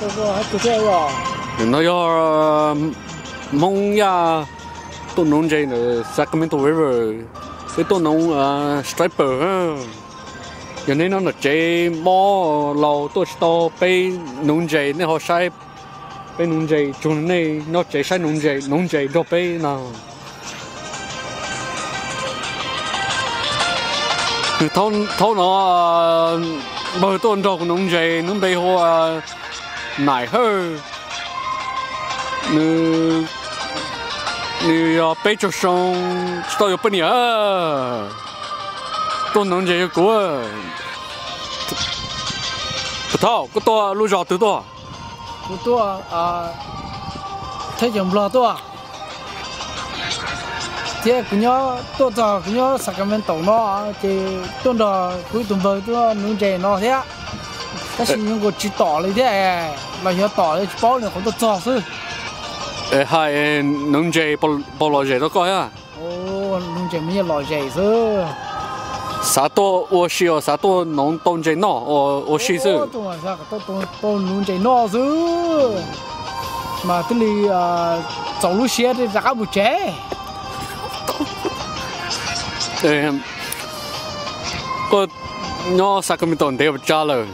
No yog Hmoob Yaj tuaj nuv ntses ntawm Sacramento River, peb tuaj nuv striper. Yog nej nyob ntawm tsev mob laus tuaj tsis tau peb nuv ntses, nej ho saib peb nuv ntses, tsuas nej nyob tsev saib nuv ntses, nuv ntses nrog peb no. Thaum no npawg tuaj nrog kuv nuv ntses, nws npe hu ua Naim Hawj, nws yog peb caug xyoo, tsis tau yuav poj niam, tuaj nuv ntses yog kuv. Thaum koj tuaj lub zos twg tuaj? Kuv tuaj Theb Cov Nplog tuaj, thiab kuv nyob tuaj txog kuv nyob Sacramento no, ces tuaj nrog kuv ib tug npawg tuaj nuv ntses no thiab, tab sis zoo nkaus tsis tom li thiab, los yog tom li tsis paub li, qhov tuaj txog xwb. Hais nuv ntses puas lom zem rau koj thiab? Nuv ntses mas yeej lom zem xwb. Xav tuaj ua si os, xav tuaj nuv tau ntses noj ua si xwb. Tau nuv ntses noj xwb mas thiaj li txaus lub siab rov qab mus tsev. Koj nyob Sacramento ntev ua cas lawm?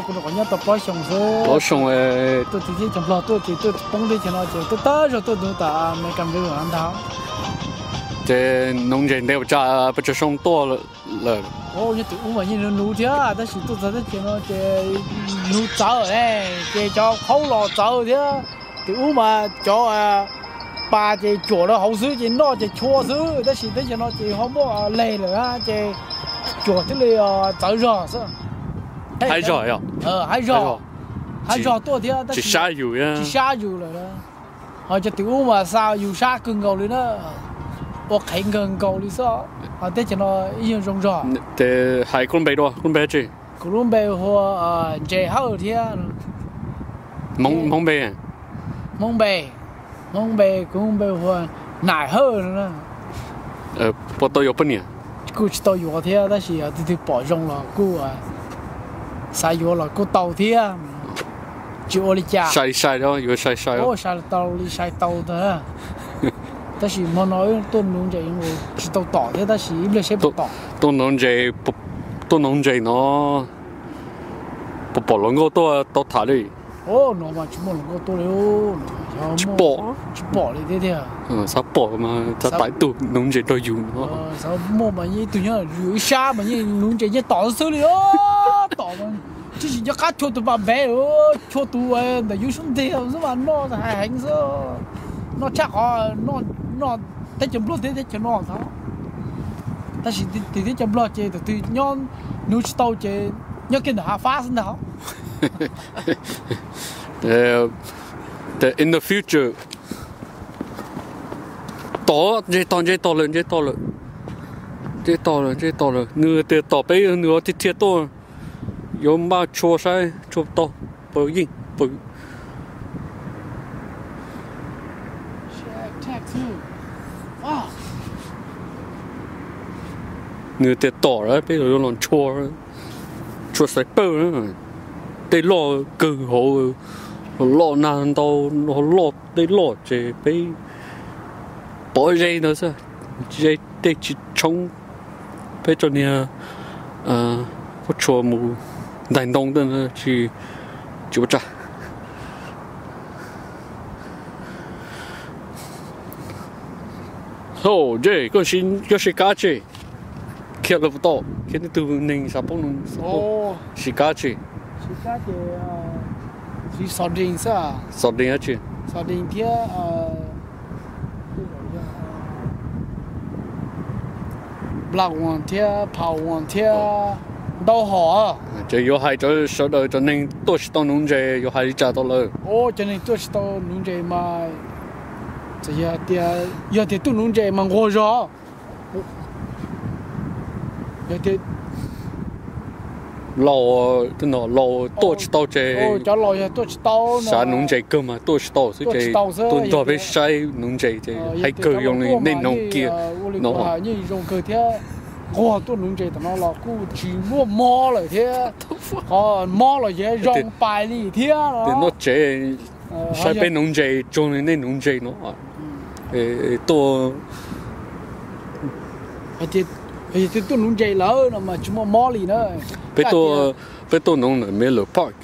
Kuv nyob tau plaub xyoo xwb. Plaub xyoo. Tuaj txiv thiab cov Nplog tuaj ces tuaj poob teb chaws no ces tuaj tag zog tuaj nuv tom American River ntag. Ces nuv ntses ntev ua cas, pes tsawg xyoo tuaj lawm? Nyob tim ub mas yeej nuv nuv thiab, tab sis tuaj txog teb chaws no ces nuv txawv, ces cov qhaub los txawv thiab. Tim ub mas cov pas ces cuam rau hauv xwb ces noj ces chua xwb, tab sis teb chaws no ces ho muaj leg lawm na ces cuam thiaj li txawv zog xwb. Haib zog, haib zog, haib zog tuaj thiab tab sis tsis sab yus lawm. Ho cov tim ub mas xa yus sab kawg nkaus li na, ua qhev kawg nkaus li xwb. Ho teb chaws no ib yam zoo zog. Ces hais koj lub npe dua, koj lub npe dab tsi? Kuv lub npe hu ua Ntses Hawj thiab. Hmoob npe? Hmoob npe, Hmoob npe kuv lub npe hu ua Naim Hawj no. Puas tau yuav poj niam? Kuj tsis tau yuav thiab tab sis twg twg pom zoo los kuj xav yuav los kuj tau thiab. Tsis ua li cas. Sai sai, yuav sai sai. Sai tau li sai tau ntag. Tab sis hmo no tuaj nuv ntses tsis tau tom thiab tab sis ib pliag seb puas tom. Tuaj nuv ntses, tuaj nuv ntses no puas pom hluas nkauj tuaj tau tham li? No mas tsis muaj hluas nkauj tuaj li. Tsis pom. Tsis pom li thiab tiag. Xav pom mas xav tau ib tug nuv ntses nrog yus no. Xav muaj mas yeej ib tug nyob yus ib sab mas yeej nuv ntses yeej tom xwb li. Tom mas tsis tsis nco qab chua tus pas npev, chua tus ntawm yus sab nteg xwb mas noj hais heev xwb. Noj tshaj qhov noj teb chaws Nplog thiab teb chaws no ntag. Tab sis tim teb chaws Nplog ces tus twg nyob nuv tsis tau ces nyob kiag ntawm hav fab xwb ntag. In the future, tom, ntsej tog, ntsej tog lawm, ntsej tog lawm, ntsej tog lawm, ntsej tog lawm. Nws tias tom peb, nws thiaj thiaj tuaj. Yuav npaj tshua saib tshua tau puas yeej. Nws tias tom lawm peb yuav los tshua, tshua sniper, tej loj kawg hauv, loj nag ntau, loj tej loj ces peb pov ze ntawd xwb, ze tej tsis tshoob, peb tso niag pob tsuas mus ntaig ntoo tsis, tsis ua tsaug. Hos, koj siv kab tsi? Khiav lawm puas tau? Khiav nej tug neeg xav paub no, siv kab tsi? Siv kab ces siv sordin xwb. Sordin dab tsi? Sordin thiab black one thiab pale one thiab ntau hom. Ces yuav hais rau sawv daws cov neeg tuaj tsis tau nuv ntses yuav hais li cas rau lawv? Cov neeg tuaj tsis tau nuv ntses mas, txawm yog tias, yog tias tuaj nuv ntses mas nquag zog. Laus, laus tuaj tsis tau ces, cov laus yog tuaj tsis tau, xav nuv ntses kawg mas tuaj tsis tau xwb ces tuaj nrog peb saib nuv ntses ces hais kawg zoo li nej noog kiag no. Yeej zoo kawg thiab. Nquag tuaj nuv ntses tom no los kuj tsis muaj mob lawm thiab. Qhov mob los yeej zoo pais li thiab no. Noj tsev saib peb nuv ntses tsuag li nej nuv ntses no. Tuaj, tuaj nuv ntses lawm no mas tsis muaj mob li na. Peb tuaj nuv ntawm Miller Park.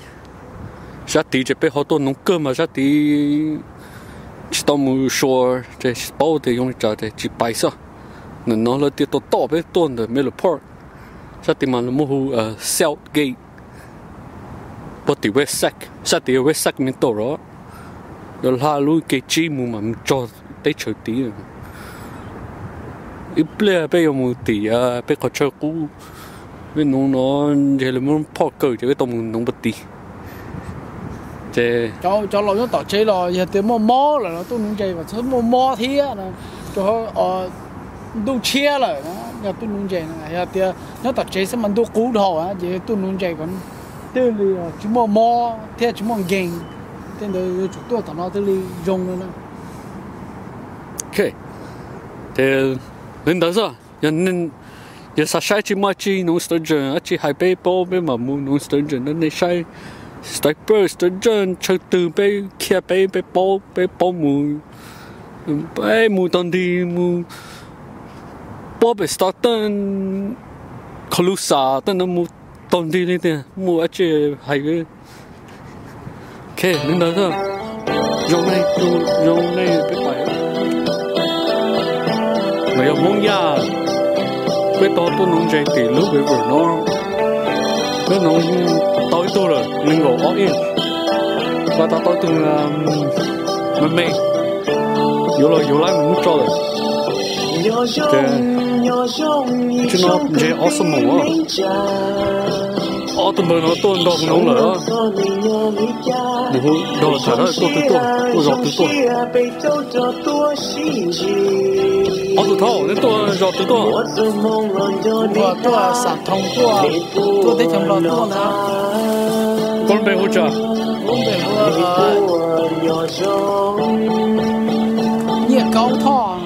Sab tid ces peb ho tuaj nuv kawg mas sab tid tsis tau mus sua, ces tsis paub tias zoo li cas ces tsis pais xwb. Ntawm no lawv tias tom tom peb tuaj ntawm Miller Park. Sab tid mas lawv muab hu South Gate. Puag tim West Sac, sab tid West Sacramento los, yuav hla lub kev tsib mus mas mus txog teb chaws tid. Ib pliag peb yuav mus tim peb qhov chaw qub. Peb nuv no, ntshe lawv muab phoj kaw ces peb tau mus nuv puag tid. Ces cov laus nyob tom tsev los yog tias muaj mob lawm los tuaj nuv ntses kom txhob muaj mob thiab no, rau qhov ntuj tshiab lawm yog tuaj nuv ntses no. Yog tias nyob tom tsev xwb mas ntuj qub dhau ces tuaj nuv ntses kom thiaj li tsis muaj mob thiab tsis muaj nkeeg. Tej ntawd yuav tsum tuaj tom no thiaj li zoo no na. Ces li ntawd xwb, yog xav saib tsis muaj dab tsi nuv sturgeon, dab tsi hais peb paub peb mam mus nuv sturgeon rau nej saib. Striper, sturgeon, chaw twg peb khiav peb, peb paub, peb paub mus. Peb mus tog nti mus puag pem Stockton, Colusa, tej no mus tog nti li tiag, muaj dab tsi hais. Ok, li ntawd xwb. Zoo nej, zoo nej peb pais. Mas yog Hmoob Yaj, peb tau tuaj nuv ntses tim lub river no. Peb nuv tau ib tug lawm, nees nkaum ob inch. Pab tau tau ib tug me me, yuav los yuav laib mus muab tso lawm. Ces tsis no ntses ob xuab moos. Ob tug npawg no tuaj nrog kuv nuv lawm. Nws hu nrog tham tuaj twg tuaj, tuaj zos twg tuaj. Ob tug thaub, nej tuaj zos twg tuaj? Tuaj Xam Thoo tuaj, tuaj teb chaws Nplog tuaj ntag. Koj lub npe hu cas? Nyiaj Kaub Thoj.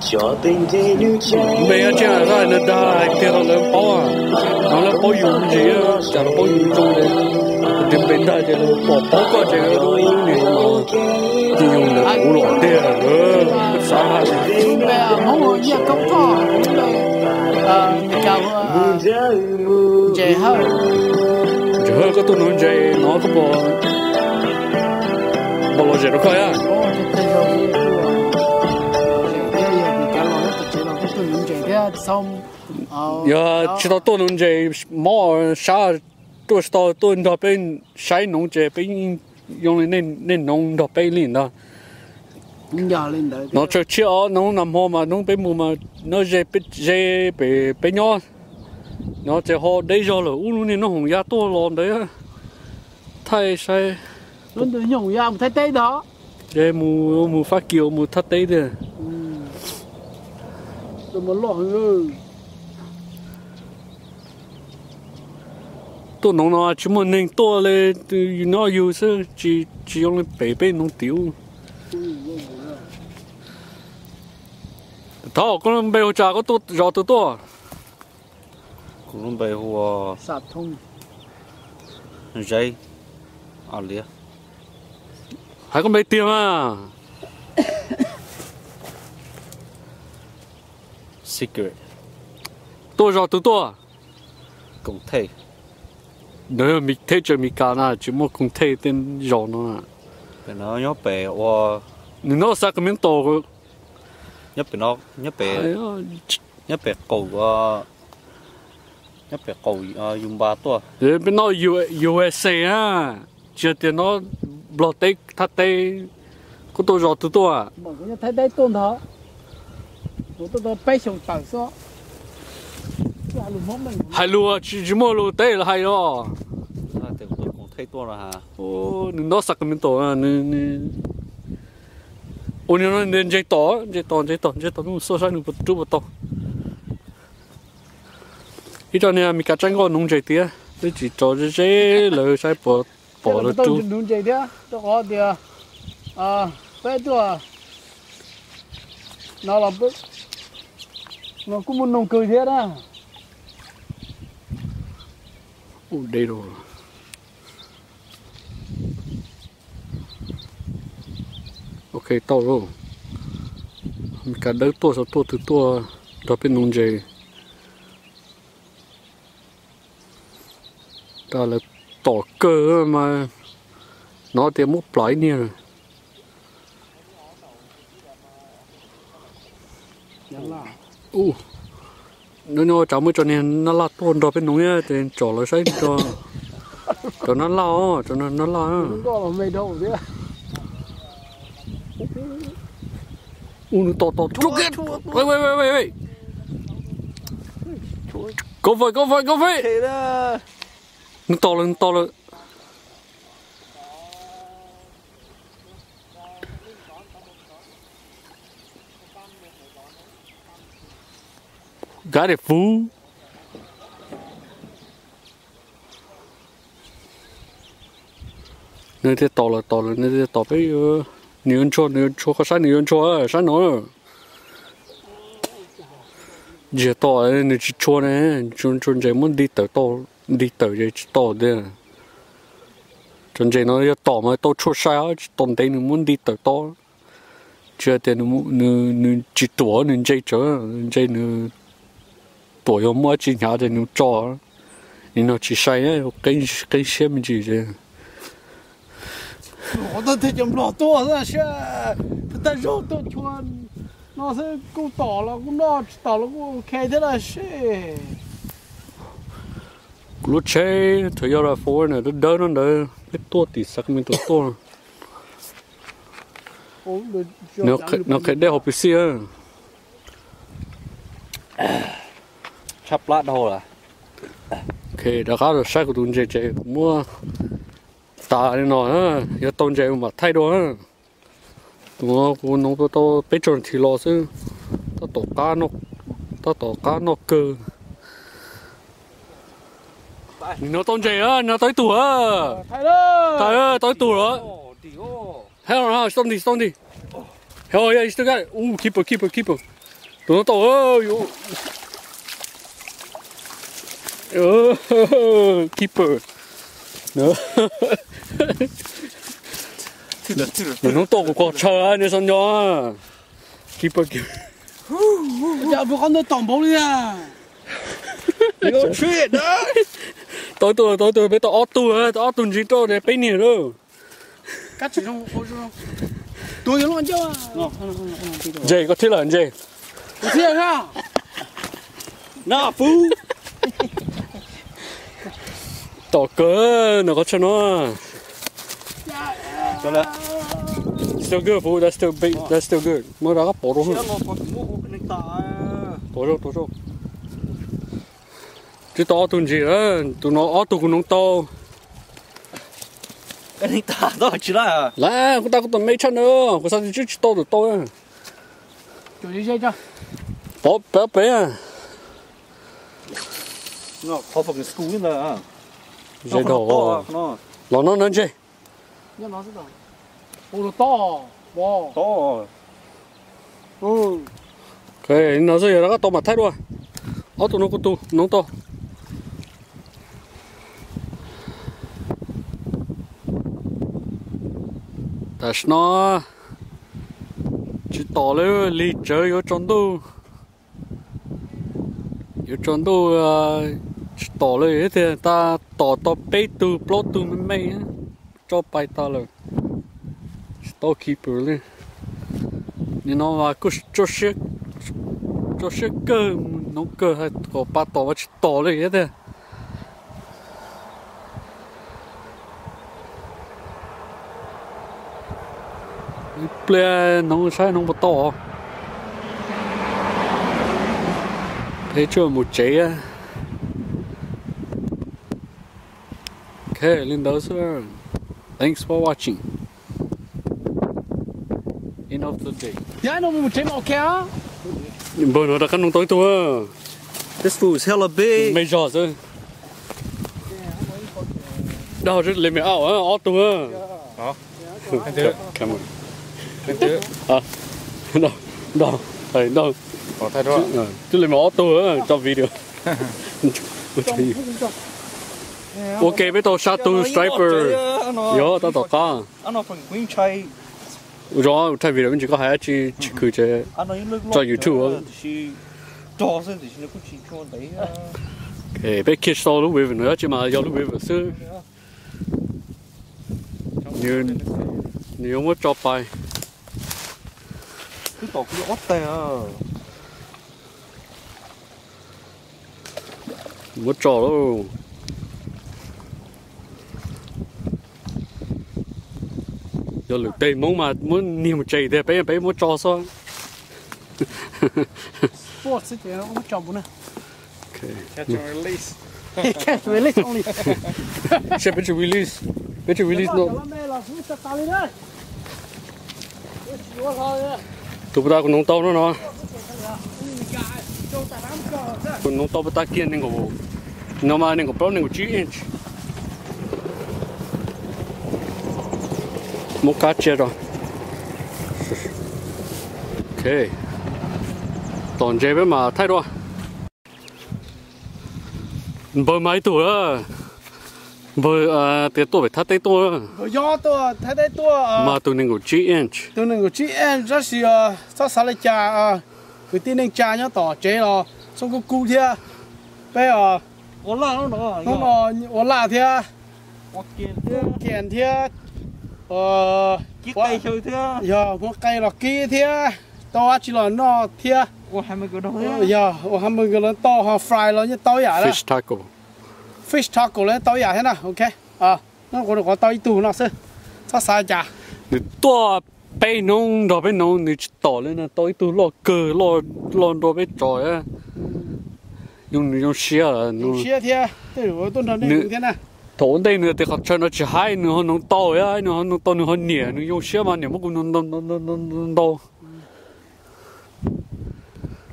Npe tsis hais nws dag hais tiag los lawv paub, no lawv paub yus ntsis, cas lawv paub yus zoo li. Tias npe dag ces lawv pom paub koj ces lawv niag no ces yus ntawd kuv los tiag, xav hais. Npe Hmoob hu Nyiaj Kaub Thoj, Meskas hu Ntses Hawj. Ntses Hawj, koj tuaj nuv ntses no koj puas, puas lom zem rau koj thiab? Yog tsis tau tuaj nuv ntses mob sab, tuaj tsis tau tuaj nrog peb saib nuv ces peb yeej zoo li nej nuv nrog peb li ntag. No tsaws tshiab os, hnub nag hmo mas hnub peb mus mas nyob ze pem peb nyob, no ces ho deb zog lawm, ub lub niag nub hoom ya tuaj los ntawd thaij saib. Ces mus mus Fab Kis mus thaj teb tiag. Tuaj nuv no tsis muaj neeg tuaj li, yus nyob yus xwb, tsis zoo li pem peb nuv tim ub. Thaub, koj lub npe hu cas, koj tuaj zos twg tuaj? Kuv lub npe hu ua Zeb Liab. Hais koj npe tiag mas. Secret. Tuaj zos twg tuaj? Koom Thej. Nws theb chaws Amelikas na, tsis muaj Koom Thej tej zos no. Pem no nyob pem ua, nws nyob Sacramento. Nyob pem no, nyob pem, nyob pem qaum, nyob pem qaum Yumba tuaj. Peb no U S A na, tsis yog tias no Nplog teb Thaj teb. Koj tuaj zos twg tuaj? Thaj teb tuaj ntag. Peb xyoo tawm xwb. Hais lus tsis muaj lus teb los hais os. Nws nyob Sacramento, nws ua niag no ntses tom, ntses tom, ntses tom, ntses tom, nws xauj saib nws puas rub puas tau. Ib co niag Amelikas tsaib nkoj nuv ntses tiag, twb tsis tso ze ze lawv saib puas pom lawv rub. Nuv ntses thiab rau qhov tias peb tuaj no los no kuj muaj noog kawg thiab na. Ub, deb rau. Ok, tau lauj. Mes kas dawb tuaj, xov tuaj twg tuaj nrog peb nuv ntses. Tas lawv tom kawg mas hnov tias muab plam ib niag lawm. Ub, nyob nyob tsam muaj ib co niag nab laj tuaj nrog peb nuv thiab ces tsom lawv saib nrog cov nab laj os, cov nab laj. Ub, nws tom tom. Go for it, go for it, go for it. Nws tom lawm, nws tom lawm. Got it, fool. Nws thiaj tom lawm, tom lawm, nws thiaj tom peb. Nws yuav ntshua, nws yuav ntshua, koj saib nws yuav ntshua, saib no. Ntsiag to, nws tsis tshua ne, tshua ntses muab nti tawm tau, nti tawm ces tsis tau tiag. Cov ntses no yog tom mas tau tshuaj sai, tsis tau ntev nws muab nti tawm tau. Tsis hais tias nws tsis ruam, nws ntse tsawv, ntse nws ruam yog muaj dab tsi hnyav ces nws tso. Nim no tsis sai, qeb siab me ntsis. Cov nplog tuaj xwb, tag zog tuaj chua no xwb, kuj tom los kuj noj, tsis tom los kuj ok thiab lawm seb. Kuv lub tsheb Toyota Fortuner dawb dawb no ntawd peb tuaj tim Sacramento tuaj. Nws qhia dej hauv pis xij. Tshaj plab dhau lawm. Ok, rov qab los saib kuv tus ntses ces kuv muab tas li no, yog tau ntses mam thaij dua. Tus no kuv nuv tau peb tsawg thiv los xwb, tab tom qab, tab tom qab noj kawg. Nim no tau ntses, nim no tau ib tug, tau ib tug lawm. Hell no, stop nti, stop nti. Hell yeah, you still got it. Ooh, keeper, keeper, keeper. Tus no tau, keeper. Nws hnub tau kuv qos tshaw nej xav nco. Keeper, keeper. Tau ib tug, tau ib tug, peb tau ob tug, tau ob tug ntsis rau peb niag lawm. Ntses, koj thiab lawm ntses. No, fub. Tom kawg ntawm qhov chaw no. Still good, fool. That's still big. That's still good. Muab rov qab pov rau. Pov rau, pov rau. Twb tau ob tug ntsis, tus no ob tug kuv nuv tau. Lawm, kuv tas kuv tom me tshaj na, kuv xav tias twb tsis tau tus tau. Pov pem pem. Ze dhau. Los no na ntseg. No xwb yog rov qab tau mam thaij dua. Ob tug no kuv tus nuv tau. Tam sim no tsis tom li, lig tsawv yuav tsaus ntuj. Yuav tsaus ntuj, tsis tom li thiab tiag, tab tom tau peb tug plaub tug me me, tso pais tas lawm. Tsis tau keeper li. Nim no mas kuj tso siab kawg, nuv kawg hais kom pab tom mas tsis tom li thiab tiag. Ib pliag nuv saib nuv puas tau. Peb tsuas mus tsev. Ok, li ntawd xwb. Thanks for watching. End of the day. Npawg no rov qab nuv tau ib tug. This fool is hella big. Me zog xwb. Dag li me au ob tug. Dag, dag, twb li me ob tug tso video. Ua ke peb tau xya tus striper. Yog tab tom qab. Zov thaij video me ntsis koj hais dab tsi tsis khwv tso YouTube. Peb khiav tsis tau lub river no, dab tsi mas yog lub river xwb. Nws yuav muab tso pais. Muab tso lauj. Yog lwm teg Hmoob mas muab niag mus tsev tiag, peb peb muab tso xwb. Peb tsis release, peb tsis release no. Tus puas tas kuv noov tau no no. Kuv noov tau puas tas kiag nees nkaum, no mas nees nkaum plaub nees nkaum tsib inch. Muab kab tsia rau. Tom ntses peb mam thaij dua. Npawg mas ib tug, npawg tias tuaj pem Thaib teb tuaj, mas tus nees nkaum tsib inch. Tus nees nkaum tsib inch tab sis txhob xav li cas, kwv tij neej tsa nyob tom tsev los xyoob kub kub thiab. Peb hnub no ua laj thiab, kiag thiab, yog muab qe los kib thiab, tau dab tsi los noj thiab. Yog ua ha mws nkws los tau, ho fry los yeej tau ib yam. Fish taco los tau ib yam thiab na. Ok, no kuv rau qhov tau ib tug no xwb, txhob xav cas. Nws tuaj peb hnub nrog peb noov nws tsis tom li no, tau ib tug loj kawg, loj nrog peb tso. Nws zoo siab, siab thiab, tuaj nrog nej thiab na. Thaum ua ntej nws tias qhov chaw no tsis haib, nws ho noov tau, nws ho noov tau nws ho nyiam, nws zoo siab mas niam muab kuv noov ntau.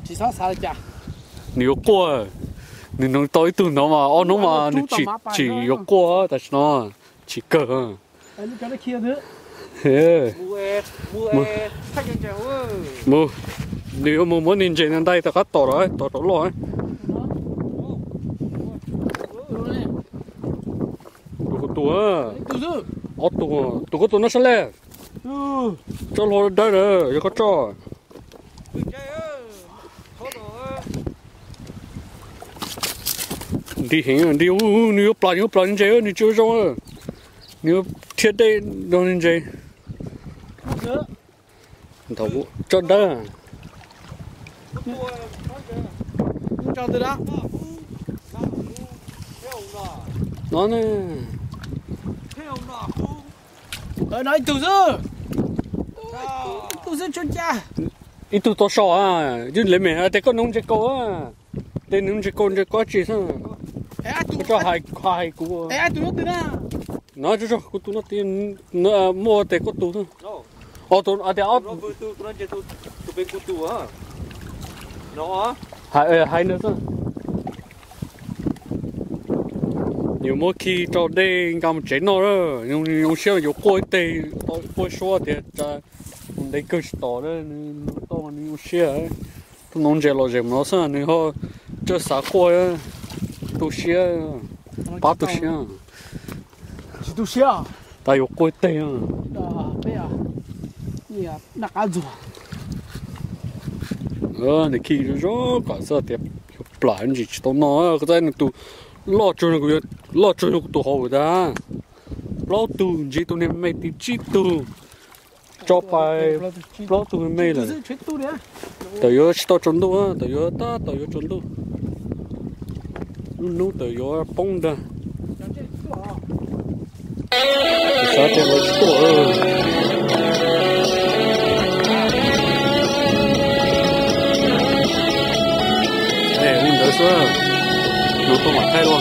Tsis txhob xav li cas. Nws yuav quaj, nws noov tau ib tug no mas ob hnub mas nws tsim yuav quaj, tam sim no tsim kawg. Mus, nws yuav mus muab niag ntses no ntais tom qab tom los, tom rau loj. Tus kuv tus, ob tug, tus kuv tus no sab lej. Tso hlo dawb na, yog koj tso. Nti heev, nti, nws yuav plam, nws yuav plam ntses, nws tsis ua zoo. Nws yuav thiab dej nrog ntses. Tso dawb. No ne. No ib tug xwb. Ib tug xwb tso cas. Ib tug tau so, yus le me hais tias koj noov ntses kaus, tes noov ntses kaus ntses koj tsis xwb. Koj tso hais kuv. No, kuv tus no muaj tes koj tus xwb. Hais ntawd xwb. Yus muab khi rau dej nqa mus tsev noj, zoo siab yuav quaj ib teg, quaj suab tias ntev kawg tsis tom, nws tau nws zoo siab. Tuaj noov ntses los zem no xwb nws ho txawj xav quaj, tu siab, pab tu siab. Tsis tu siab, tas yuav quaj ib teg. Nws khi zoo zoo kom xwb tias yuav plam ntsis tsis tau no, koj txaib nws tus loj tsuag, loj tsuag yog kuv tus hauv tas. Plaub tug ntsib tus niag me, tis tsib tug, tso pais plaub tug me lawm. Tawm yuav tsis tau tsaus ntuj, tawm yuav tab tom yuav tsaus ntuj. Lub hnub tawm yuav poob ntag. Xav tias lawv tsis tuaj. Li ntawd xwb, nws tuaj mam thaij dua.